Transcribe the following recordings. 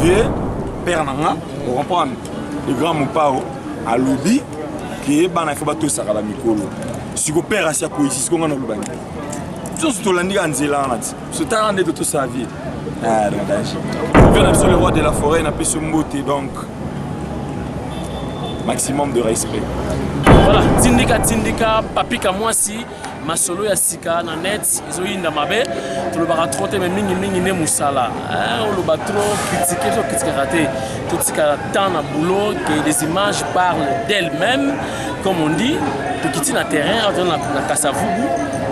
Vieux père na nga, o comprendre? Le grand Mopao alobi ke bana il faut batosaka ba mikolo. Siko père asi akweyisi siko nga naloba nini? Biso nyonso tolandi kaka nzela wana ti. Biso tala nde totosaka vie. Ah, donc danger. Vieux na biso le roi de la forêt napesi yo mbote donc maximum de respect. Voilà, tindika tindika papi kamwasi masolo ya sika na net ezoyinda mabe tolobaka trop te mais mingi mingi nde mosala oloba trop critiquer to critiquaka te totikala temps na boulot que les images parlent d'elles-mêmes comme on dit. Tokiti na terrain awa toza na Kasavubu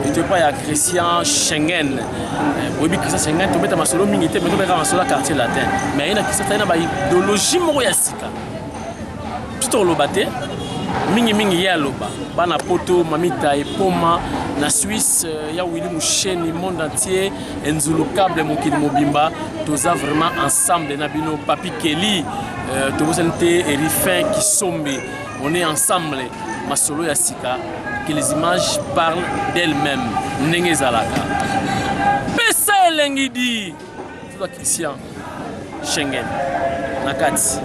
eto epai ya Christian Schengen. Boyebi Christian Schengen, tobeta masolo mingi te mais tobeta masolo ya quartier latin, mais aye na Christian aye na ba idéologie moko ya sika. Biso tokoloba te mingi mingi, ye aloba. Bana poto, mamita epoma na Suisse, ya Willy Musheni, monde entier, Enzulu câble, mokili mobimba toza vraiment ensemble na bino. Papi Kelly, tobosani te Erifin Kisombe, on est ensemble. Masolo ya sika, que les images parlent d'elles-mêmes, ndenge ezalaka pesa elengi di tuta. Christian Schengen na kati.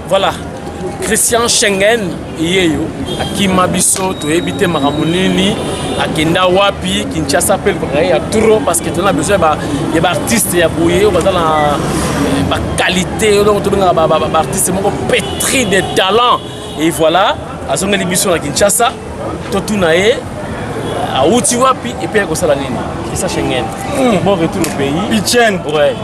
Voilà, Christian Schengen yeyo akima biso, toyebi te makambo nini, akenda wapi. Kinshasa mpe lukaka ye ya trop parce que tona besoin ya baartiste ya boye oyo baza na baqualité, donc tobengaka baartiste moko pétri de talent. Et voilà, azongeli biso na Kinshasa. Totuna ye awuti wapi et puis akosala nini. Christian Schengen, bon retour au pays. Pichen. Ouais.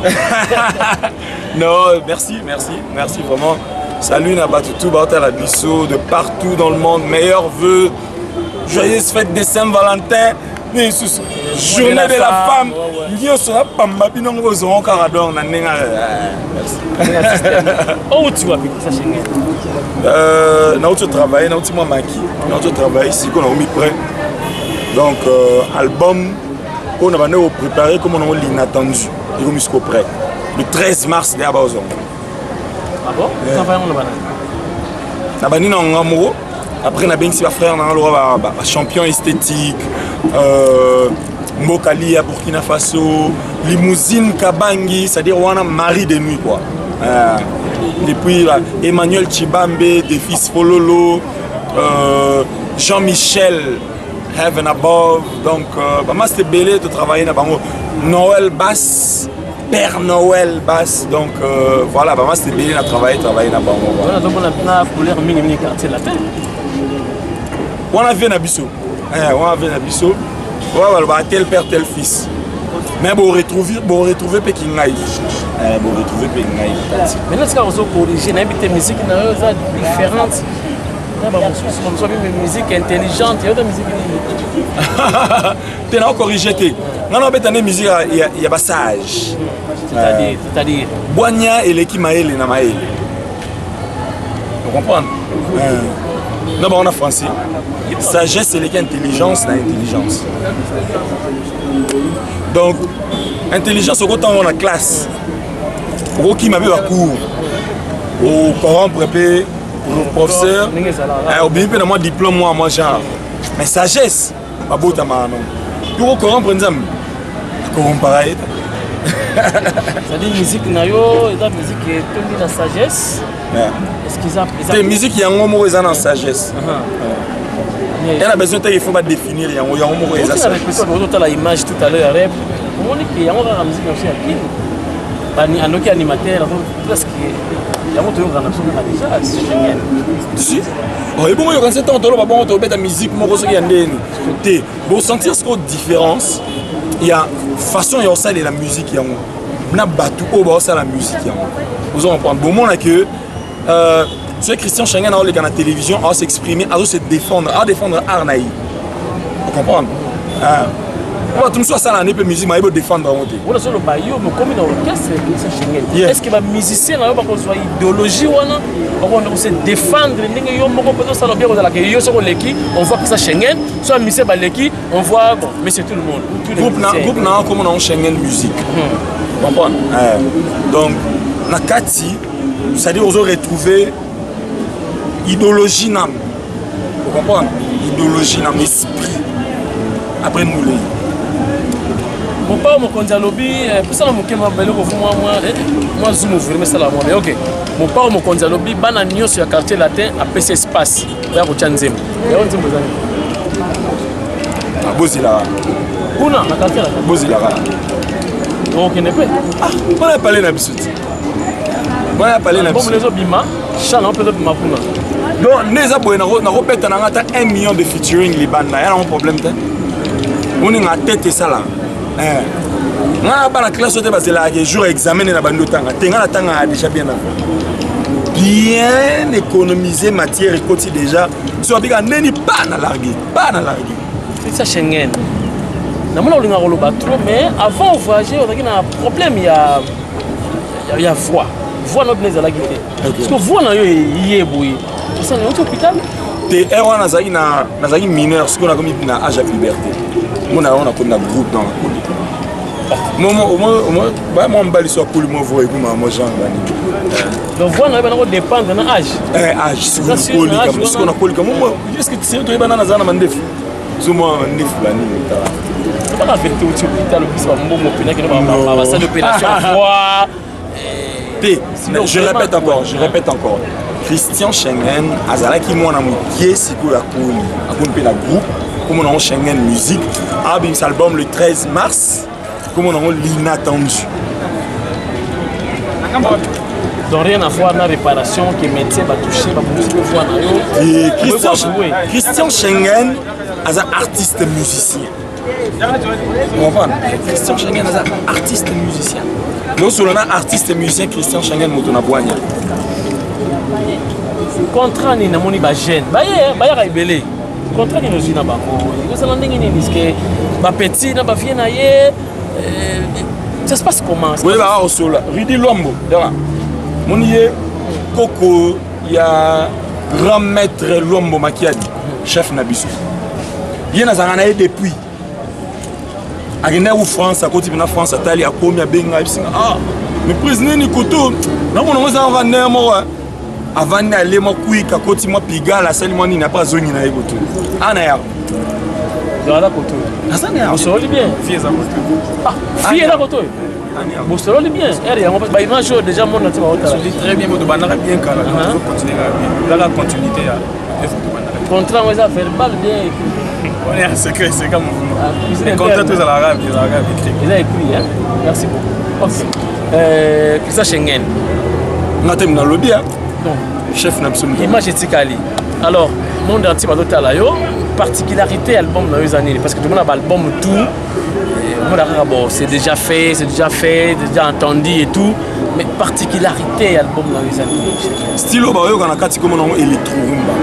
Non, merci, merci, merci vraiment. Salut na batutu baotala biso de partout dans le monde. Meilleurs vœux. Joyeuse fête de Saint-Valentin. Journée de la femme. Nyonso napamba bino ngo bozongo kaka donc na ndenge. Merci. Outi wapi, Christian Schengen? Nauti travailler, nauti mwa maki, nauti travailler sikoyo nakomi prêt. Donc album oyo na bande kopréparer comme nango l'inattendu ekomi sikoyo prêt. Le 13 mars deya bazongo. Ah bon? Travail yango na banani? Na bandi na nga moko, après nabengisi bafrère nanga loka bachampion esthétique. Mbokali ya Burkina Faso, Limousine Kabangi, c'est-à-dire wana mari de nuit quoi. Et puis là, Emmanuel Chibambe, des fils Fololo, Jean-Michel Heaven Above, donc bah, moi c'était belé de travailler na bango. Noël Bass, Père Noël Bass, donc voilà, bah, moi c'était belé na travailler, travailler na bango. Voilà, donc on a couleur mingi mingi quartier latin. Wana vie na biso. Eh, wana vie na biso. Ouais, balobaka tel père tel fils. Mais bon retrouver, bon retrouver pe kingai. Eh, bon retrouver pe kingai. Maintenant ce qu'on corriger, na bité musique na yo eza différente. Na ba mosusu comme ça même musique intelligente, yo ta musique nini? Te na corriger te. Nga na beta ne musique ya ya ba sage. C'est-à-dire bwanya eleki mayele na mayele. Vous comprenez? Non, bah on a français. Sagesse, c'est l'intelligence, l'intelligence. Donc, intelligence, au temps on a classe. Au qui m'a vu à cours. Au corrompre, professeur. Au bien, moi, diplôme, moi, moi, genre. Mais sagesse, ma beauté, ma non. Yo corrompre, nzambe. Corrompre, c'est-à-dire musique na yo eza musique etondi na sagesse. Est-ce qu'ils ont te musique yango moko eza na sagesse. Ya na besoin te, il faut badéfinir yango, yango moko eza sagesse. Otala image tout à l'heure ya rep, omoni ke yango kaka musique na biso ya kini bani andoki animateur presque yango toyokaka na biso kaka déjà Schengen. Si ebongo yokanisi ntango toloba bongo, tobeta musique moko soki ya ndeni te, bosentir sikoyo différence ya façon ya kosalela musique yango na bato oyo baosala musique yango. Ozo comprendre, bomona ke soki Christian Schengen aoleka na télévision, aos'exprimer, azo se défendre, aodéfendre art na ye. Ocomprendre, bato mosusu asala ne mpe musique mayebi odéfendre yango te. Wana soloba yo mokomi na orchestre Christian Schengen, est ce que bamusicien na yo bakozwa idéologie wana, bakonda kose défendre ndenge yo moko mpe tosala bien? Kozalaka yo soki oleki, on voit Christian Schengen, so bamusicien baleki, on voit bon, mais c'est tout le monde ou tous les groupe na musiciens. Groupe na komona ngo Schengen Musique, comprendre. Donc na kati, c'est-à-dire ozo retrouver idéologie nanu, comprendre, idéologie nanu, esprit après nous. Mopao mokonzi alobi pusana moke beloko fu mwa zoom vraiment esala mwa mais ok. Mopao mokonzi alobi bana nyonso ya Quartier Latin apesi espace oya kotya nzembo yango. Nzembo ezali Bozelaka. Kuna na Quartier Latin. Bozelaka. Okende mpe? Mpona pale na biso ti, mpona pale na biso. Bomona ezobima chan mpe ezobima kuna. Donc nde eza boye, nakobeta nanga ata 1 million de featuring libanda ya nango, problème te. Oninga tete esala nga na bana classe oyo te, bazelaka ke jour ya examen nde na bandi otanga te. Nga natangaka déjà bien avant, bien économiser matière ekoti déjà, so babika ndeni pa na largue, pa na largue. Christian Schengen, namona olingaka koloba trop, mais avant voyager ozalaki na problème ya voix. Voix na yo mpena ezalaki te, parce que voix na yo eye boye, osala oti hôpital? Te, heure wana nazalaki na nazalaki mineur. Sikoyo nakomi na âge ya puberté, mona yango nakomi na groupe, donc nakoli mwa mobali so akoli, mwa voix ekoma mwa genre bani. Donc voix na yo bana kodépendre na âge? Âge, sikoyo nakoli kamo. Est ce que sérieux, toyebana, naza na mandefu, so mwa mandefu banini tala. Baka vérité, oti hôpital, opesa bambongo mpena kende basali opération voix? Te, je répète encore, je répète encore, Christian Schengen azalaki mwana mokie, sikoyo akoli, akoli mpe na groupe komona yango Schengen Musique. Abimisa album le 13 mars, komona yango L'inattendu. Donc rien à voir na réparation que médecin batouche, babongisi mpe voix na yo? Christian Schengen aza artiste musicien, comprendre. Christian Schengen aza artiste musicien, nosolo na artiste musicien Christian Schengen, moto na bwanya. Contrat nini? Namoni bajeune baye, bayaka ebele. Contrat nini ozwi na bango? Ekozala ndenge nini? Ceque bapetit na bavie na ye, ça se passe comment? Oyebaka kosola Rudi Lwambo yaka moni ye koko ya grand maître Lwambo Makiadi, chef na biso. Ye nazalaka na ye depuis akendaki ku France, akoti mpena France, atali, akomi, abenga, ayebisinga: "Ah, mais prise nini koto namona ngo ezalaka ndenge moko." Avandi, ale mwa kwik, akoti mwa pigala, asali mwa nini, apres azongi na ye koto ana ya. Donc aza koto oyo. Bosololi bien. Fille eza koto. Ah, fille eza koto oyo. Bosololi bien. Ere yango ba image oyo déjà monde entier baotala. Très bien, boto bandaka bien kala. Donc tozo continuer kaka bien. Ezaka continuité ya œuvre tobandaka. Contrat yango eza verbal bien écrit. On est en secret, c'est comme mouvement. Contrat tozalaka bien, ezalaka écrit. Eza écrit, hein. Merci beaucoup. OK. Christian Schengen. Nga te nalobi hein. Donc chef na biso image etikali. Alors monde entier bazotala yo, particularité album na yo eza nini? Parce que tomona ba album tout omona kaka bon, c'est déjà fait, c'est déjà fait, déjà entendu et tout, mais particularité album na yo eza nini? Style oyo bayoka na kati komona yango électro rumba.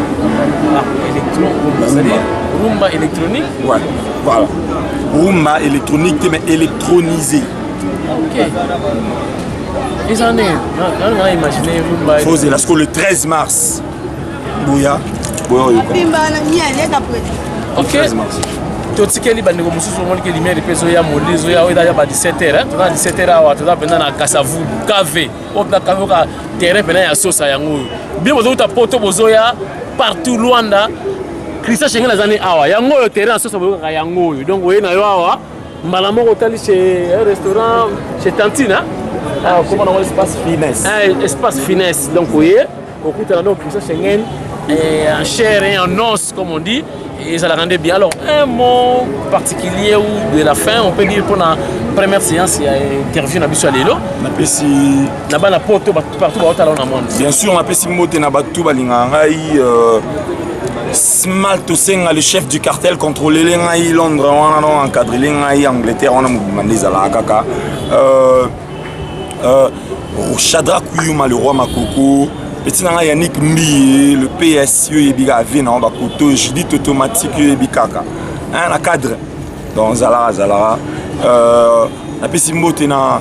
Ah, électro rumba, c'est-à-dire rumba électronique? Ouais, voilà. Rumba électronique te, mais électronisé. Ok. Eza ndenge nanga imagine rumba. Fozela siko le 13 mars. Boya, boya oyoka. Ok. Totikeli bandeko mosusu, omoni ke lumière mpe ezoya, molili ezoya, oyo eza ba 17 heures, toza na 17 heures awa, toza mpenza na Kasavubu KV, oyo mpenza KV oka terrain mpena ya sosa yango oyo. Bien, bozouta Poto, bozoya partout, Luanda, Christian Schengen aza ne awa, yango oyo terrain ya sosa boyokaka yango oyo. Donc oye na yo awa mbala moko, otali chez un restaurant chez Tantine, ah, comment on Espace Finesse. Ah, Espace Finesse. Donc oye okutana donc Christian Schengen en chair et en os, comme on dit, et ça la rendait bien. Alors un mot particulier ou de la fin, on peut dire, pour la première séance ya interview na biso ya lelo? Napesi na bana Poto partout baotala na monde. Bien sûr, napesi mbote na bato balingaka ngai, Smal Tosenga, le chef du cartel, contrôlele ngai Londres wana, no encadrele ngai Angleterre wana, mobima nde ezalaka kaka. Chadra Kuyuma, le roi Makoko, petit na ngai Yannick Mbiye, le PS, yo oyebi kaka vie na ngo bakoto Judith automatique, yo oyebi kaka na cadre. Donc zalaka zalaka. Napesi mbote na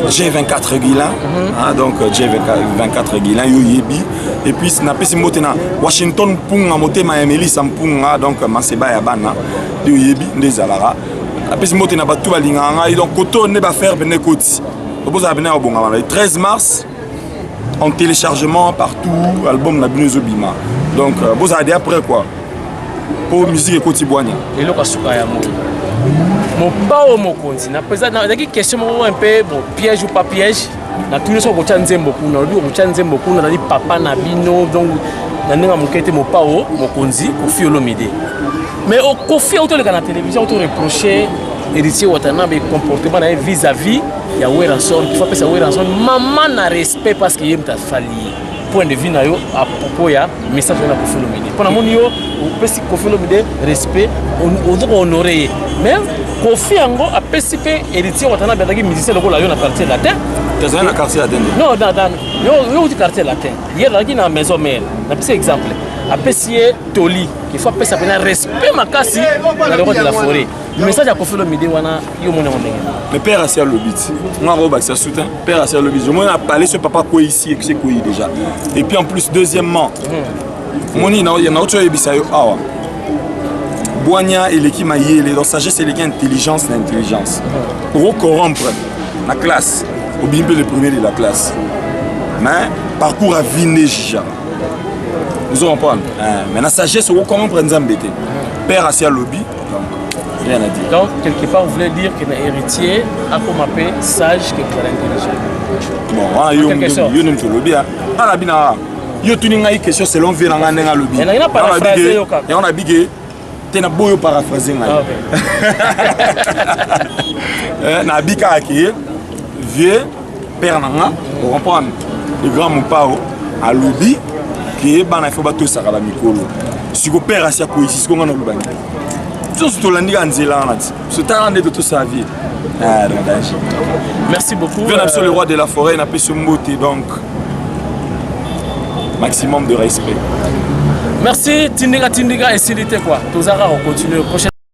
J24 Guilin, hein, donc J24 Guilin, yo yebi. Et puis napesi mbote na Washington Mpunga, motema ya Melissa Mpunga, donc maseba ya bana, yo yebi nde ezalaka. Napesi mbote na bato balingaka ngai. Donc koto nde bafaire pene koti obozala pene ya kobongama le 13 mars en téléchargement partout, album na bino ezobima. Donc bozala de après quoi, po musique ekoti bwanya. Eloko ya suka yango, Mopao Mokonzi, nazalaki question moko un peu bon, piège ou pas piège, natuni soki okotya nzembo kuna. Olobi okotya nzembo kuna, azali papa na bino, donc na ndenge ya moke te, Mopao Mokonzi Kofi Olomide. Mais Kofi autoleka na télévision, auto reproche Héritier Watanabe comportement na ye vis-à-vis ya Werrason, il faut apesa Werrason mama na respect parce que ye moto afali ye. Point de vue na yo à propos ya message wana Kofi Olomide? Mpo namoni yo opesi Kofi Olomide respect, oza kohonorer ye, mais Kofi yango apesi mpe Héritier Watanabe, azalaki musicien lokola yo na Quartier Latin. Tozali na Quartier Latin. Non, yo outi Quartier Latin, ye azalaki na Maison Mère. Napesi exemple, apesi ye toli il faut apesa mpena respect makasi na le roi de la forêt. Message ya Kofi Olomide wana, yo omoni yango ndenge? Mais père asi alobi ti nga akobakisa soutien. Père asi alobi, omoni na parler ce papa koyi ici ekusi ekoyi déjà. Et puis en plus, deuxièmement, omoni nauti oyebisa yo awa, bwanya eleki mayele, donc sagesse eleki intelligence. Na intelligence okocorrompre na classe, obimi mpe le premier de la classe, mais parcours ya vie nde jugeaka, ozo comprendre? Mais na sagesse okocorrompre Nzambe te. Père asi alobi, donc rien à dire. Donc quelque part vous voulez dire que na Héritier akoma mpe sage que kozala intelligent? Bon, wana yo yo nde moto olobi. Nga nabi na yo, tuni ngai question selon vie na ngai ndenge alobi. Yango nabi ke te na boyo paraphrase ngai, nabi kaka ke vieux père na nga, ocomprendre, le grand Mopao alobi ke bana ifo batosaka bamikolo. Siko père asi akoyisi, siko nga naloba nini? Nyonso tolandi kaka nzela wana ti so tala nde totosala vie, donc danger. Merci beaucoup. Vieux na biso le roi de la forêt, napesi mbote, donc maximum de respect. Merci. Tindika tindika esili te quoi, tozaka kocontinue prochaine.